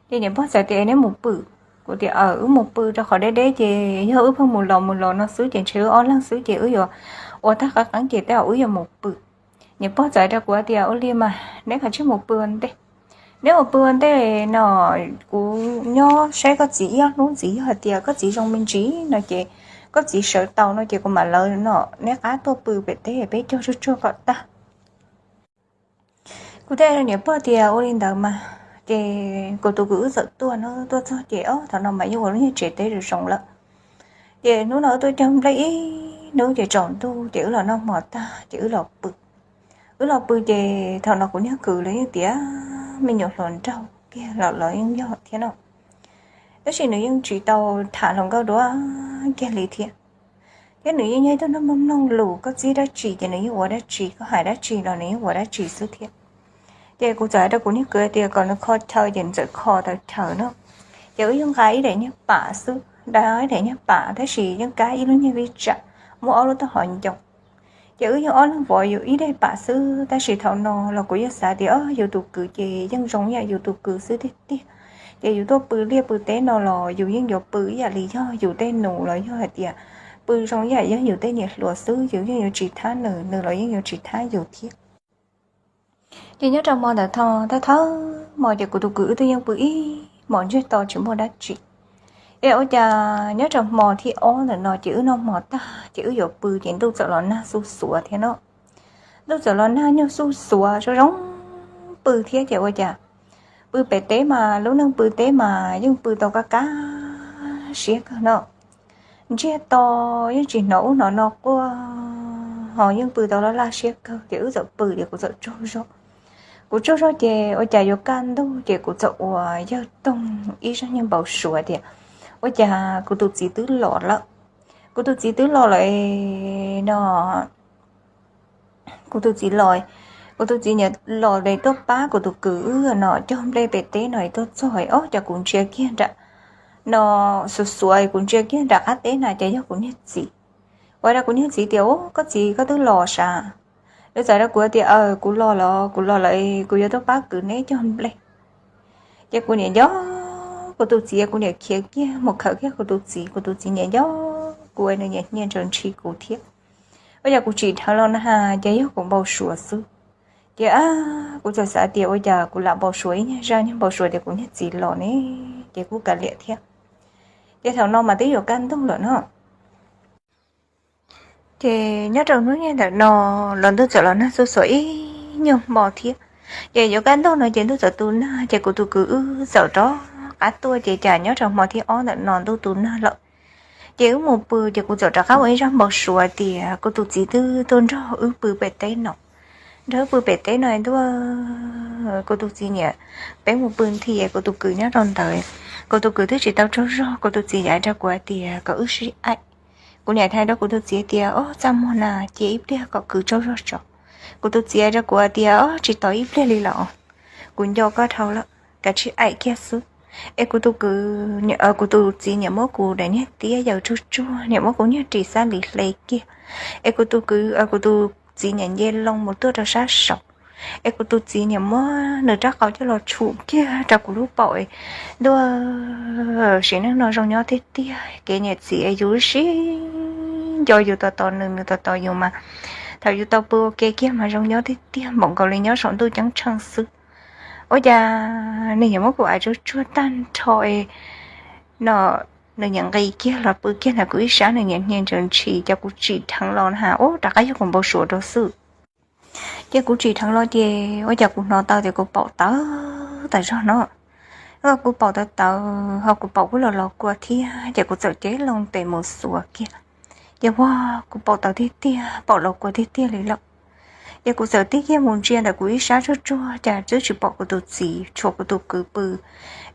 Ces niam pog txawm tias neb mus pw. Kuv tias aw, wb mus pw rau qhov deb deb ces yog wb pheej mus los mus los no xwb ces ntshe wb ob leeg xwb ces wb yuav ua tag qab qeeb ces tej zaum wb yuav mus pw. Niam pog txawm rau kuv tias ua li mas neb kav tsij mus pw ua ntej. Neb mus pw ua ntej no, kuv nyob saib koj txiv ib ob hnub ntxiv, yog hais tias koj txiv zoo me ntsis no ces koj txiv sawv tau no ces kuv mam lawv no neb qab tuaj pw pem teb peb cog tsuag tsuag kom tag. Kuv thiaj niam pog tias ua li ntawd mas. Ces kuv tus kwv wb txawm tuaj no, tuaj txog ces ob thaum no mas yeej ua lub niag tsev teb zoo zoo lawm. Ces hnub no wb tuaj cog nplej ib hnub ces tsaus ntuj ces wb los noj hmo tag ces wb los pw. Wb los pw ces thaum no kuv niag kwv los yeej tias me nyuam hluas nraug kiag los los yeej yog thiab no. Tab sis nws yeej tsis tau tham hluas nkauj dua kiag li thiab. Thiab nws yeej yog ib tug neeg mloog mloog lus, koj txib dab tsi ces nws yeej ua dab tsi, koj hais dab tsi los nws yeej ua dab tsi xwb thiab. Ces kuv txawm hais rau kuv niag kwv tias kom nws kho chaw ces nws txawm kho tau chaw no. Ces wb yeej nqa ib daim niag pam xwb, da ib daim niag pam tab sis yeej kab ib lub niag vij tsam, muaj ob lub taub hau ncoo. Ces wb yeej ob leeg vov yus ib daim pam xwb, tab sis thaum no los kuv yeej xav tias yus tus kwv ces yeej zoo ib yam yus tus kwv xwb tiag tiag. Ces yus tuaj pw liaj pw teb no los yus yeej yuav pw ib yam li yog yus tej nus los yog hais tias pw zoo ib yam yog yus tej niam hluas xwb, yus yeej yuav tsis thab nws, nws los yeej yuav tsis thab yus thiab. Ces nyob rau hmo ntawd tho, thawj thawj hmo ces kuv tus kwv wb twb yeej pw ib hmos ntsiag to tsis muaj dab tsi. Es ua cas nyob rau hmo thib ob ntawm no ces wb noj hmo tag ces wb yuav pw ces ntuj txawm los nag xuj xuav thiab no. Ntuj txawm los nag nyuag xuj xuav zoo zoo pw thiab ces ua cas pw pem teb mas lub neej pw teb mas yeej pw tau kab kab siab kawg no. Ntsiag to yeej tsis hnov ub hnov no quaj, ho yeej pw tau laj laj siab kawg ces wb txawm pw ces kuv txawm tsaug zog. Kuv tsaug zog ces ua cas yuav kaj ntug ces kuv txawm ua yawg toog ib zaj niag npau suav tias ua cas kuv tus txiv twb los lawm. Kuv tus txiv twb los lawm no. Kuv tus txiv los, kuv tus txiv niam los es tuaj pab kuv tus kwv wb no cog nplej pem teb no es tuaj txog es ob cov kuv ntsia kiag nram no xuav xuav kuv ntsia kiag nram qab teb na ces yog kuv niag txiv. Ua rau kuv niag txiv tias ub, koj txiv koj twb los sav? Lawv txawm rau kuv tias aw, kuv los los, kuv los lawm, kuv yuav tuaj pab kwv neb cog nplej. Ces kuv niam nco kuv tus txiv, kuv niam khiav kiag mus khawm kiag kuv tus txiv, kuv tus txiv niam nco kuv, nws niam hnia ntsaws ntshis kuv thiab. Ua cas kuv tsim dheev los na ces yog kuv npau suav xwb. Ces kuv txawm xav tias ua cas kuv lam npau suav ib nyuag zaj niag npau suav tias kuv niag txiv los ne, ces kuj kav liam thiab. Ces thaum no mas twb yuav kaj ntug lawm no. Ces nyob rau hnub nyoog ntawm no los ntuj txawm los nag xuj xuav ib nyuag hmo thiab. Ces yuav kaj ntug no ces ntuj txawm tu nag ces kuv tus kwv wb txawm rov qab tuaj ces cas nyob rau hmo thib ob ntawm no ntuj tu nag lawm. Ces wb mus pw ces kuv txawm rov qab ua ib zaj npau suav tias kuv tus txiv twb tuaj nrog wb pw pem teb no, nrog wb pw pem teb no ntuj, kuv tus txiv niam, peb mus pw nthi kuv tus kwv nyob rau ntawd. Kuv tus kwv twb tsis tau tsaug zog, kuv tus txiv niam hais rau kuv hais tias kom wb sib aim. Kuv niam hais rau kuv tus txiv tias ob, txaj muag na, cia ib pliag kom kwv tsaug zog tso. Kuv tus txiv hais rau kuv hais tias ob, tsis tos ib pliag li los, kuv nco koj dhau lawm, kav tsij aim kiag xwb. Es kuv tus kwv, kuv tus txiv niam muab kuv daim niag tiab yaws tsuag tsuag, niam muab kuv niag ris xab lis hle kiag. Es kuv tus kwv, kuv tus txiv niam nce loo mus tuaj rau sab saud. Es kuv tus txiv niam muab nws rab qau coj los tshum kiag rau kuv lub paum. Ntuj, sim neej no zoo nyob tiag tiag, kev niam txiv yus sib nco yus tos tos nws, nws tos tos yus mas thaum yus tau pw ua ke kiag mas zoo nyob tiag tiag, npaum nkaus li nyob saum ntuj ceeb tsheej xwb. Ua cas nws yuav muab kuv aim tsuag tsuag tag nrho no, nws niam nqis kiag los pw kiag ntawm kuv ib sab, nws niam hnia ntsaws ntshis, ces kuv tsim dheev los na, ub, rov qab yog kuv npau suav rau xwb. Ces kuv tsim dheev los ces ua cas kuv hnov tau tias kuv paum tawv tas zog no. Kuv paum tawv tawv ho kuv paum kuj los los kua thiab, ces kuv txawm cev loo tes mus xuas kiag. Ces ua kuv paum tawv tiag tiag, paum los kua tiag tiag li lawm. Ces kuv txawm tig kiag mus ntsia ntawm kuv ib sab tsuag tsuag, cas twb tsis pom kuv tus txiv, tshuav kuv tus kwv pw,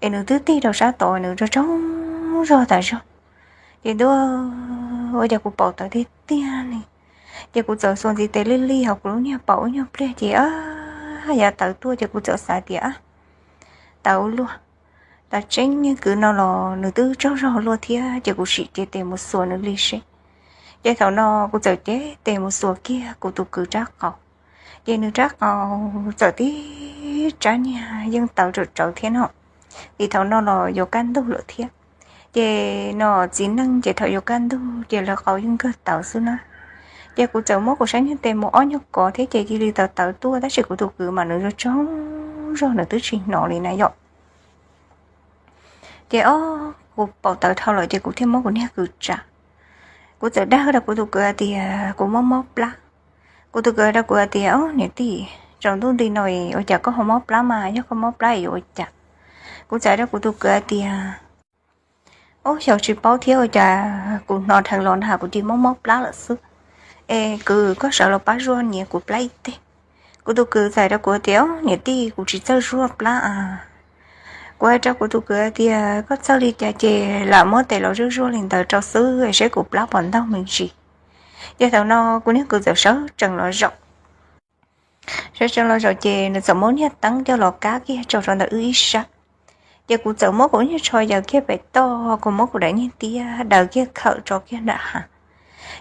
es nws twb tig rau sab tod, nws tsaug tsaug zog tas zog. Ces ntuj, ua cas kuv paum tawv tiag tiag li. Ces kuv txawm xuas ntxiv tes lij lij hauv kuv lub niag paum ib nyuag pliag ces yav tawv tuaj, ces kuv txawm xav tias tawv luaj, tas tseeb niag kwv no los nws twb tsaug zog luaj thiab, ces kuv sim cev tes mus xuas nws li seb. Ces thaum no kuv txawm cev tes mus xuas kiag kuv tus kwv rab qau, ces nws rab qau txawm tib rab niag yeej tawv rawv rawv thiab no. vim thaum no los yuav kaj ntug lawm thiab. Ces no txiv neej ces thaum yuav kaj ntug ces lawv qau yeej nkag tawv xwb na. Ces kuv txawm muab kuv sab nyuag tes mus ob nyuag kov thiab ces cia li tawv tawv tuaj, tab sis kuv tus kwv mas nws tsaug zog nws twb tsis hnov li na yom. Ces o, kuv paum tawv dhau lawm ces kuv thiaj muab kuv niag kwv tsa. Kuv txawm dag rau kuv tus kwv hais tias kuv mob mob plab. Kuv tus kwv hais rau kuv hais tias, o niam tij, tsaus ntuj nti no ua cas koj ho mob plab mas, yog koj mob plab yuav ua cas? Kuv txawm hais rau kuv tus kwv hais tias, o, xyov tsis paub thiab, ua cas kuv hnov dheev los na kuv cia mob mob plab lawm xwb. Es kwv, koj sawv los pab zuaj nyiav kuv plab ib teg. Kuv tus kwv txawm hais rau kuv tias, o niam tij, kuv tsis txawj zuaj plab a. Kuv hais rau kuv tus kwv tias, koj txawj li cas ces lam muab tes los zuaj zuaj li ntawd rau xwb, seb kuv plab puas ntaug me ntsis. Ces thaum no kuv niag kwv txawm sawv tsees los zaum. Sawv tsees los zaum ces nws txawm muab niag teeb coj los kab kiag tso rau ntawm wb ib sab. Ces kuv txawm muab kuv niag tsho yaws kiag pem toj, kuv muab kuv daim niag tiab daws kiag khawm tso kiag nram hav.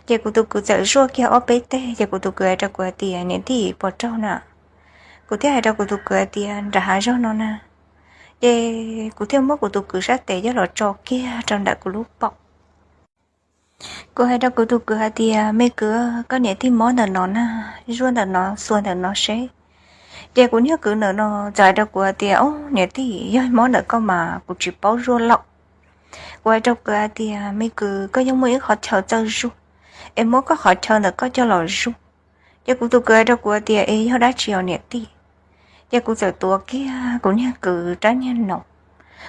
Ces kuv tus kwv txawm zuaj kiag ob peb teg, ces kuv tus kwv hais rau kuv hais tias, niam tij, puas raug na? Kuv thiaj hais rau kuv tus kwv hais tias, nram hav zog no na. Ces kuv thiaj muab kuv tus kwv sab tes coj los tso kiag rau ntawm kuv lub paum. Kuv hais rau kuv tus kwv hais tias, me kwv, koj niam tij mob ntawm no na, zuaj ntawm no, xuas ntawm no seb. Ces kuv niag kwv ntawm no txawm hais rau kuv hais tias, o niam tij, yog mob ntawm koj mas kuv tsis paub zuaj lauj. Kuv hais rau kwv hais tias, me kwv, koj yeej muaj ib qhov chaw txawj zuaj, es muab koj qhov chaw ntawm koj coj los zuaj. Ces kuv tus kwv hais rau kuv hais tias, es yog dab tsi os niam tij? Ces kuv txawm tuav kiag kuv niag kwv rab niag no.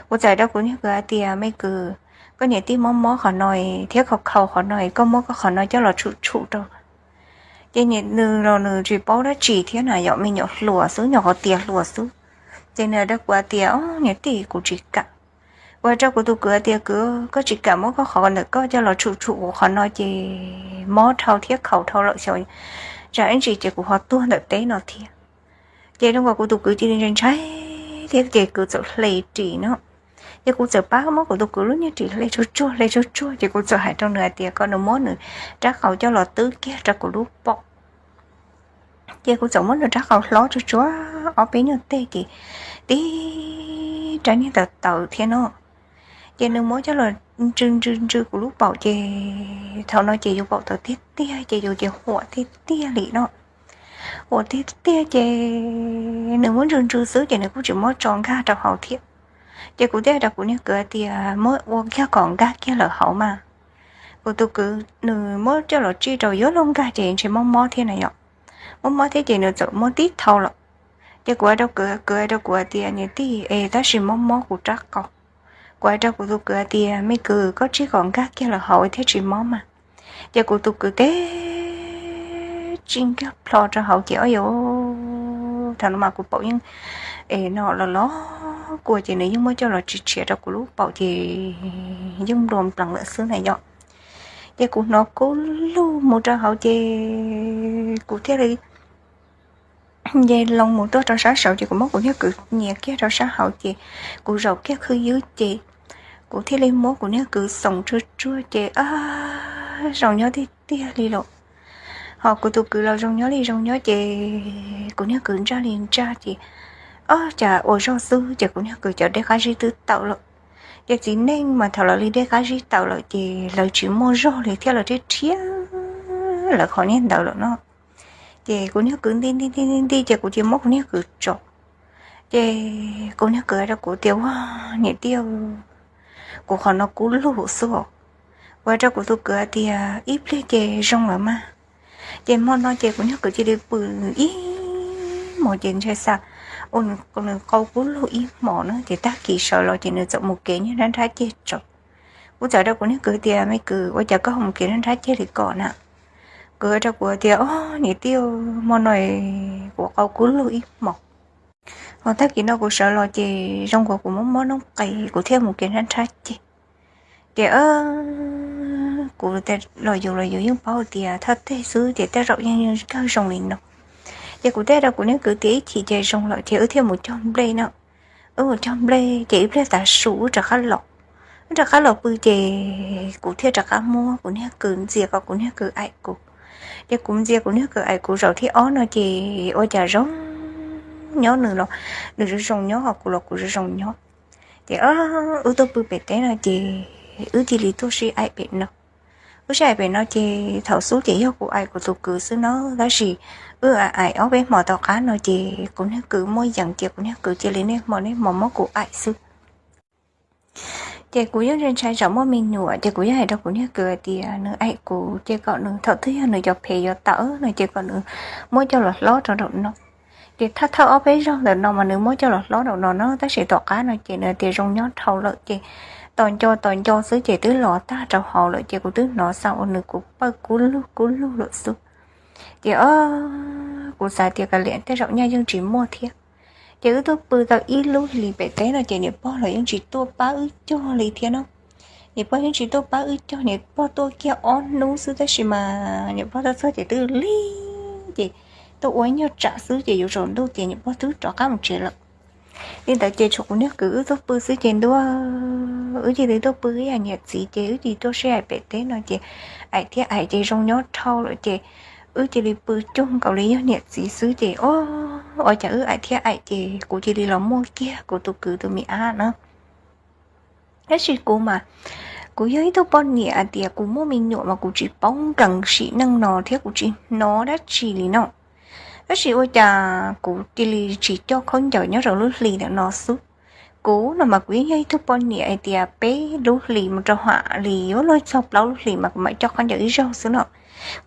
Kuv txawm hais rau kuv niag kwv hais tias, me kwv, koj niam tij mob mob qhov no thiab khaus khaus qhov no, koj muab koj qhov no coj los tshum tshum rau. Ces nws los nws tsis paub dab tsi thiab na yom, me nyuam hluas xwb, nyuam qhuav tiav hluas xwb. Ces nws hais rau kuv hais tias, o niam tij, kuv tsis kam. Kuv hais rau kuv tus kwv hais tias, kwv, koj tsis kam muab koj qhov ntawm koj coj los tshum tshum kuv qhov no ces mob dhau thiab khaus dhau lawm xyov, tsam ib ntsis ces kuv ho tuag ntawm teb no thiab. Ces zoo nkaus kuv tus kwv cia li ntshai ntshai thiab ces kwv txawm hle ris no. Ces kuv txawm pab muab kuv tus kwv lub niag ris hle tsuag tsuag hle tsuag tsuag ces kuv txawm hais rau nws hais tias kom nws muab nws rab qau coj los twb kiag rau kuv lub paum. Ces kuv txawm muab nws rab qau hlob tsuag tsuag ob peb nyuag teg ces tib rab niag tawv tawv thiab no. Ces nws muab coj los ntsw ntsw ntsw kuv lub paum ces thaum no ces yus paum tawv tiag tiag ces yus ces huam tiag tiag li no. Huam tiag tiag ces nws muab ntsw ntsw xwb ces nws kuj tsis muab tso nkag rau hauv thiab. Ces kuv thiaj hais rau kuv niag kwv hais tias muab ua kiag kom nkag kiag lawm hauv mas. Kuv tus kwv nws muab coj los tsij rau yuav luag nkag ces ntshe mob mob thiab na yom. Mob mob thiab ces nws txawm muab tib thau lawm. Ces kuv hais rau kwv, kwv hais rau kuv hais tias niam tij es tab sis mob mob kuv rab qau. Kuv hais rau kuv tus kwv hais tias me kwv koj tsij kom nkag kiag lawm hauv thiaj tsis mob mas. Ces kuv tus kwv teb tsij nkag plho rau hauv ces o yos, thaum no mas kuv paum yeej es no los los kua ces nws yeej muab coj los tsis tshiav rau kuv lub paum ces yeej nplua nplees lawm xwb na yom. Ces kuv hnov kub lug mus rau hauv ces kuv thiaj li nce loo mus tuaj rau sab saud ces kuv muab kuv niag kwv nyias kiag rau sab hauv ces kuv zaum kiag khwb ywb ces kuv thiaj li muab kuv niag kwv xoom tsuag tsuag ces zoo nyob tiag tiag li lawm. Ho kuv tus kwv los zoo nyob li zoo nyob ces kuv niag kwv ntsaj li ntsaj ces o cas ua zog xwb ces kuv niag kwv cov dej qab zib twb tawm lawm. Ces txiv neej mas thaum lawv li dej qab zib tawm lawm ces lawv tsis muaj zog li thiab, lawv rhiab rhiab lawv qhov niag ntawd lawm no. Ces kuv niag kwv nti nti nti nti ces kuv cia muab kuv niag kwv tso. Ces kuv niag kwv hais rau kuv tias ua niam tij, kuv qhov no kub lug xwb. Kuv hais rau kuv tus kwv hais tias ib pliag ces zoo lawm mas. Ces hmo no ces kuv niag kwv cia li pw ib hmos ces ntshe xav ua nws qau kub lug ib hmos na ces tag kis sawv los ces nws txawm mus kev niag nrab nrab ceg tso. Kuv txawm rau kuv niag kwv tias me kwv ua cas koj mus kev nrab nrab ceg li ko na? Kwv rau kuv tias o niam tij, hmo no kuv qau kub lug ib hmos. Ho tag kis no kuv sawv los ces zoo nkaus kuv mob mob noob qes kuv thiaj mus kev nrab nrab ceg. Ces kuv los yus los yus yeej paub tias thawj teg xwb ces tej zaum yeej kawg zoo li no. Ces kuv thiaj rau kuv niag kwv tias ib chim ces zoo lawm ces wb thiaj mus cog nplej no. Wb mus cog nplej ces ib pliag tav su wb rov qab los. Wb rov qab los pw ces kuv thiaj rov qab muab kuv niag kwv ntxias kom kuv niag kwv aim kuv. Ces kuv ntxias kuv niag kwv aim kuv zaum thib ob no ces ua cas zoo nyob nws los nws zoo zoo nyob ho kuv los kuv zoo zoo nyob. Ces wb tuaj pw pem teb no ces wb cia li tuaj sib aim pem no. Wb sib aim pem no ces thaum xub ces yog kuv aim kuv tus kwv xwb no, tab sis wb aim ob peb hmo tom qab no ces kuv niag kwv muaj yees ces kuv niag kwv cia li niaj hmo niaj hmo muab kuv aim xwb. Ces kuv yeej ntshai ntshai tsam muaj me nyuam ces kuv yeej hais rau kuv niag kwv hais tias nws aim kuv ces kom nws thaum twg yog nws cov phem yuav tawm no ces kom nws muab coj los hlob rau nraum no. Ces thawj thawj ob peb zaug ntawm no mas nws muab coj los hlob nraum no no, tab sis tom qab no ces nws tias zoo nyob dhau lawm ces tos nco tos nco xwb ces twb los tag rau hauv lawm ces kuv twb hnov xav ua nws kuv pawj kub lug kub lug lawm xwb. Ces o, kuv xav tias kav liam tej zaum nyaj yeej tsis muaj thiab. Ces wb tuaj pw tau ib lub hlis pem teb no ces niam pog los yeej tsis tuaj pab wb cog li thiab no. Niam pog yeej tsis tuaj pab wb cog, niam pog tuaj kiag ob hnub xwb tab sis mas niam pog tuaj txog ces twb lig, ces tuaj ua ib nyuag tsam xwb ces yuav tsaus ntuj ces niam pog twb rov qab mus tsev lawm. Li ntawd ces tshuav kuv niag kwv wb tuaj pw xwb ces ntuj, wb cia li tuaj pw ib yam niam txiv ces wb cia li tuaj sib aim pem teb no ces aim thiab aim ces zoo nyob dhau lawm ces wb cia li pw cuag nkaus li yog niam txiv xwb ces o, ua cas wb aim thiab aim ces kuv cia li los muaj kiag kuv tus kwv tus me ab na. Tab sis kuv mas, kuv yog ib tug poj niam hais tias kuv muaj me nyuam mas kuv tsis paub nkees sim neej no thiab kuv tsis hnov dab tsi li no. Tab sis ua cas kuv cia li tsis coj khaub ncaws nyob rau lub hlis ntawm no xwb. Kuv no mas kuv yeej yog ib tug poj niam hais tias peb lub hlis mus rau ham li yuav luag txog plaub lub hlis mas kuv mam coj khaub ncaws ib zaug xwb no.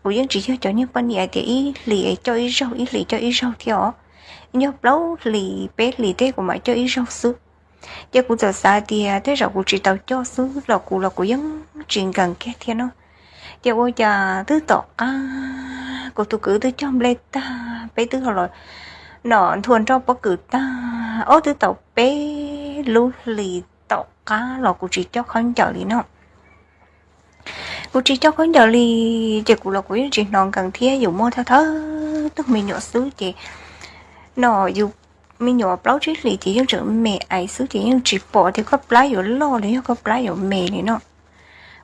Kuv yeej tsis yog cov niag poj niam hais tias ib hlis coj ib zaug, ib hlis coj ib zaug thiab os. Yog plaub hlis peb hlis tej kuv mam coj ib zaug xwb. Ces kuv txawm xav tias tej zaum kuv tsis tau coj xwb los kuv los kuv yeej tsis nkees kiag thiab no. Ces ua cas twb tom qab kuv tus kwv twb cog nplej tag, peb twb los no nthua nroj pob kws tag, ob twb tau peb lub hlis tom qab los kuv tsis coj khaub ncaws li no. Kuv tsis coj khaub ncaws li, ces kuv los kuv yeej tsis hnov nkees thiab, yus muaj thawj thawj tug me nyuam xwb ces no yus me nyuam plaub tsib hlis ces yeej tseem me aiv xwb ces yeej tsis pom tias koj plab yuav loj los yog koj plab yuav me li no.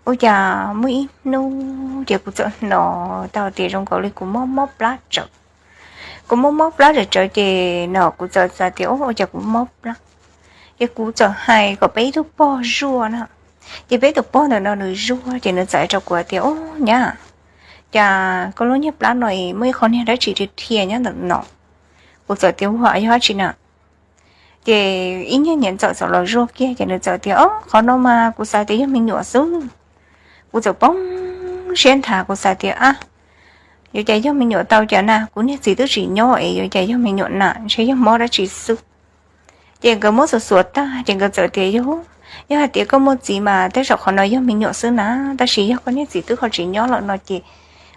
Ua cas muaj ib hnub ces kuv txawm hnov tau tias zoo nkaus li kuv mob mob plab tsawv. Kuv mob mob plab tsawv tsawv ces no kuv txawm xav tias ua cas kuv mob plab. Ces kuv txawm hais kom peb ib tug pog zuaj na. Ces peb tus pog ntawm no nws zuaj ces nws txawm hais rau kuv tias, Ub nyab, cas koj lub niag plab no es muaj ib qho niag dab tsi dhia dhia nyob ntawm no? Kuv txawm tias, Ua yog dab tsi na? Ces ib nyuag niam ntxawm txawm los zuaj kiag ces nws txawm tias, Ob, qhov no mas kuv xav tias yog me nyuam xwb. Kuv txawm poob siab nthav, kuv xav tias, Ab, yuav cas yog me nyuam tau cas na, kuv niag txiv twb tsis nyob es yuav cas yog me nyuam na, ntshe yog mob dab tsi xwb. Ces nkawd muab xuas xuas tag ces nkawd txawm tias, Yog, yog hais tias koj muaj txiv mas tej zaum qhov no yog me nyuam xwb na, tab sis yog koj niag txiv twb ho tsis nyob lawm no ces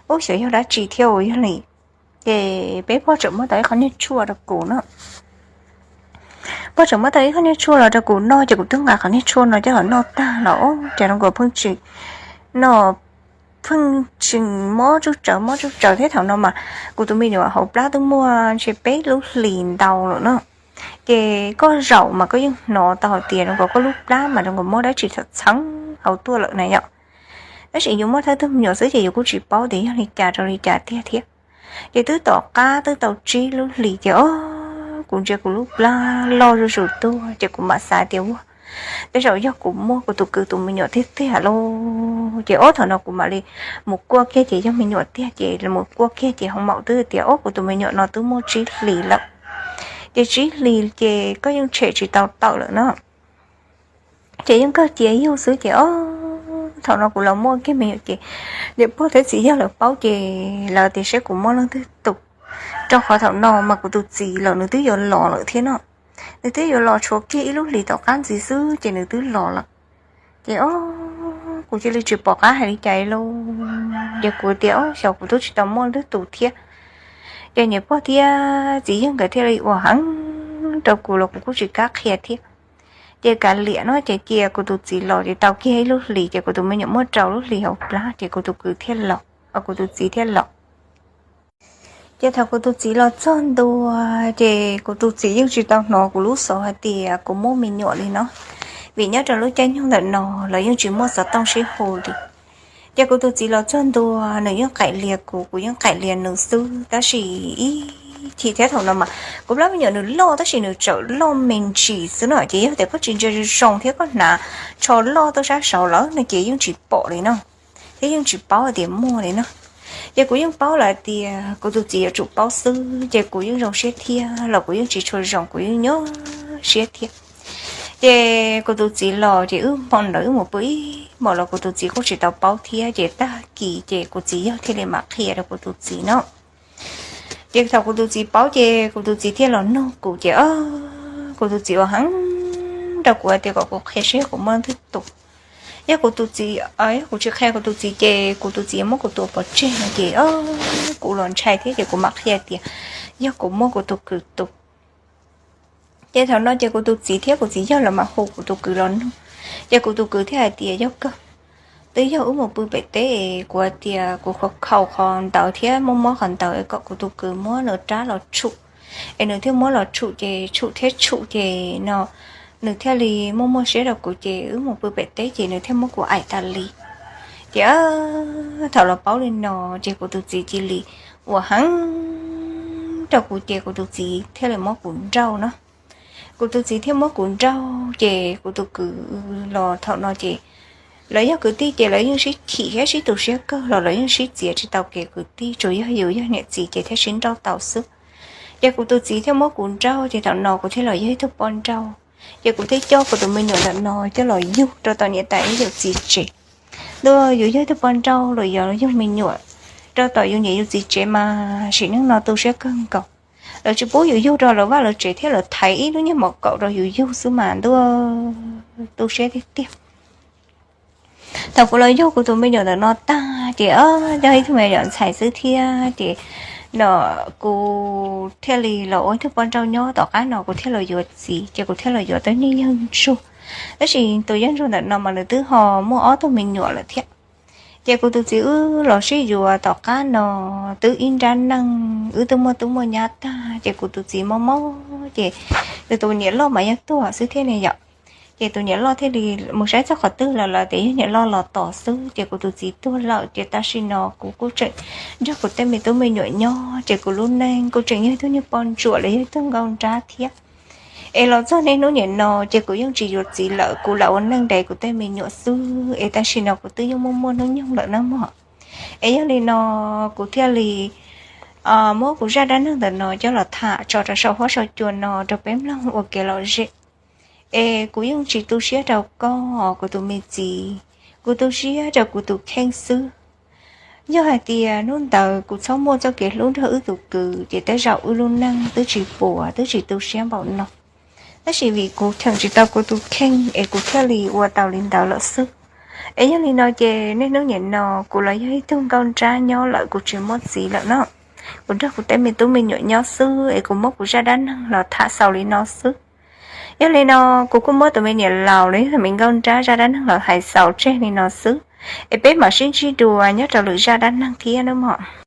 ub xyov yog dab tsi thiab uas yog li. Ces peb pog tseem muab tau ib qho niag tshuaj rau kuv no. Pog tseem muab tau ib qho niag tshuaj los rau kuv noj ces kuv twb nqa qhov niag tshuaj no coj los noj tag los ub, cas zoo nkaus pheej tseem no pheej tseem mob tsuj tsawv mob tsuj tsawv thiab. Thaum no mas kuv tus me nyuam hauv plab twb muaj ntshe peb lub hlis ntau lawm no. Ces koj zaum mas koj yeej hnov tau hais tias zoo nkaus koj lub plab mas zoo nkaus mob dab tsi txheeb txheeb hauv tuaj lawm na yom. Tab sis yus muaj thawj tug me nyuam xwb ces yus kuj tsis paub tias yog li cas rau li cas tiag thiab. Ces twb tom qab twb tau tsib lub hlis ces o, kuv ntsia kuv lub plab loj zuj zus tuaj ces kuv mam xav tias ua, tej zaum yog kuv muaj kuv tus kwv tus me nyuam tiag tiag lauj. Ces ob thaum no kuv mam li mus kuaj kiag ces yog me nyuam tiag ces mus kuaj kiag ces hoo maum twb tias, Ob, kuv tus me nyuam no twb muaj tsib hlis lawm. Ces tsib hlis ces koj yeej tshem tsis tau tawm lawm no. Ces yeej kawg cia yug xwb ces o, thaum no kuv los muaj kiag me nyuam ces niam pog thiab txiv yawg lawv paub ces lawv tias saib kuv muaj leej twg tus, rau qhov thaum no mas kuv tus txiv los nws twb yuav los lawm thiab no. Nws twb yuav los tshuav kiag ib lub hlis tom qab ntxiv xwb ces nws twb los lawm. Ces o, kuv cia li tsis pom qab hais li cas lauj. Ces kuv tias, Ob, xyov kuv twb tsis tau muaj leej twg tus thiab. Ces niam pog thiab txiv yawg nkawd thiaj li ua heev rau kuv los kuv kuj tsis kam qhia thiab. Ces kav liam no ces cia kuv tus txiv los ces tau kiag ib lub hlis ces kuv tus me nyuam muaj rau lub hlis hauv plab ces kuv tus kwv thiaj los, kuv tus txiv thiaj los. Ces thaum kuv tus txiv los txog ntua, ces kuv tus txiv yeej tsis tau hnov kuv lub xov hais tias kuv muaj me nyuam li no, vim nyob rau lub caij nyoog ntawm no los yeej tsis muaj xov tooj sib hu li. Ces kuv tus txiv los txog ntua, nws yeej qaim lias kuv, kuv yeej qaim lias nws xwb, tab sis ib chim thiab. Thaum no mas kuv plab me nyuam nws loj tab sis nws tseem loj me ntsis xwb no, ces yog tias koj tsis ntsia zoo thiab koj hnav tsho loj tuaj sab saud lawm no ces yeej tsis pom li no, thiab yeej tsis paub hais tias muaj li no. Ces kuv yeej paub lawm tias kuv tus txiv yuav tsum paub xwb, ces kuv yeej zoo siab thiab los kuv yeej tsis tshua zoo, kuv yeej nyuaj siab thiab. Ces kuv tus txiv los ces wb hmo ntawd wb mus pw ib hmos los kuv tus txiv kuj tsis tau paub thiab, ces tag kis ces kuv txiv yawg thiaj li mam qhia rau kuv tus txiv no. Ces thaum kuv tus txiv paub ces kuv tus txiv thiaj los nug kuv ces kuv tus txiv ua heev rau kuv tias kom kuv qhia seb yog kuv muaj leej twg tus. Yog kuv tus txiv, yog kuv tsis qhia kuv tus txiv ces kuv tus txiv muab kuv tua pov tseg no ces kuv los ntshai thiab ces kuv mam qhia tias yog kuv muab kuv tus kwv tus. Ces thaum no ces kuv tus txiv thiab kuv txiv yawg los mam hu kuv tus kwv los nug. Ces kuv tus kwv thiaj hais tias yog kawg, twb yog wb mus pw pem teb es kuv tias kuv khaus qhov ntawd thiab muab mob qhov ntawd kom kuv tus kwv muab nws rab los tshum, es nws thiaj muab los tshum ces tshum thiab tshum ces no nws thiaj li muaj muaj siab rau kuv ces wb mus pw pem teb ces nws thiaj muab kuv aim tas li. Ces thaum los paub li no ces kuv tus txiv cia li ua heev rau kuv ces kuv tus txiv thiaj li muab kuv nrauj no. Kuv tus txiv thiaj muab kuv nrauj ces kuv tus kwv los thaum no ces lawv yog kwv tij ces lawv yeej sib chim thiab sib tu siab kawg los lawv yeej sib txiav tsis tau kev kwv tij, tsuas yog yus yog niam txiv ces thiaj sib nrauj tau xwb. Ces kuv tus txiv thiaj muab kuv nrauj ces thaum no kuv thiaj los yog ib tug poj nrauj. Ces kuv thiaj coj kuv tus me nyuam ntawm no coj los yug rau tom niam tais ib yawm txiv tsev. Ntuj, yus yog ib tug poj nrauj los yog yug me nyuam rau tom yus niam yus txiv tsev mas sim neej no tu siab kawg nkaus. Lawv tsis pub yus yug rau lawv vaj lawv tsev thiab lawv thaiv ib lub nyuag mom kaum rau yus yug xwb mas ntuj, tu siab tiag tiag. Thaum kuv los yug kuv tus me nyuam ntawm no tag ces yog ib tug me nyuam ntxhais xwb thiab ces no kuv thiaj li los ua ib tug poj nrauj nyob tom qab no kuv thiaj los yuav txiv ces kuv thiaj los yuav tus niag yawg ntsuag. Tab sis tus yawg ntsuag ntawm no mas nws twb ho muaj ob tug me nyuam lawm thiab. Ces kuv tus txiv wb los sib yuav tom qab no twb ib nrab neej wb twb muaj tub muaj nyab tag ces kuv tus txiv mob mob ces nws tus niam loj mas yog tuag xwb thiab ne yom. Ces tus niam loj thiaj li mus saib txog qhov twg lawm lawm tias yog niam loj los tos xwb ces kuv tus txiv tuag lawm ces tam sim no kuv kuj tseem nrog kuv tej me tub me nyuam nyob ces kuv lub neej kuj tseem yog ib tug niag poj ntsuam los yog ib tug nkauj nrab thiab. Es los txog niaj hnub niam no ces kuv yeej tsis yuav txiv lawm, kuv lam ua neej nrhiav kuv tej me nyuam xwb es tam sim no kuv twb yeej muaj muaj hnub nyoog lawm na mog. Es yog li no kuv thiaj li muab kuv zaj dab neeg ntawm no coj los tham tso rau saum huab saum cua no rau peb mloog ua kev lom zem. Es kuv yeej tsis tu siab rau koj kuv tus me txiv, kuv tu siab rau kuv tus kheej xwb. Yog hais tias hnub ntawd kuv txhob muaj txoj kev hlub nrog wb tus kwv ces tej zaum wb lub neej twb tsis puas twb tsis tu siab npaum no. Tab sis vim kuv cheem tsis tau kuv tus kheej es kuv thiaj li ua tau li ntawd lawm xwb. Es yog li no ces niaj hnub niam no kuv los yog ib tug nkauj nrab nyob lawm kuv tsis muaj txiv lawm no. Kuv nrog kuv tej me tub me nyuam nyob xwb es kuv muab kuv zaj dab neeg los tham xaus li no xwb. Yog li no kuv kuj muab tus me niam laus los yog tus me nkauj nrab zaj dab neeg los hais xaus tseg li no xwb. Es peb mam sib ntsib dua nyob rau lwm zaj dab neeg thiab nawb mog.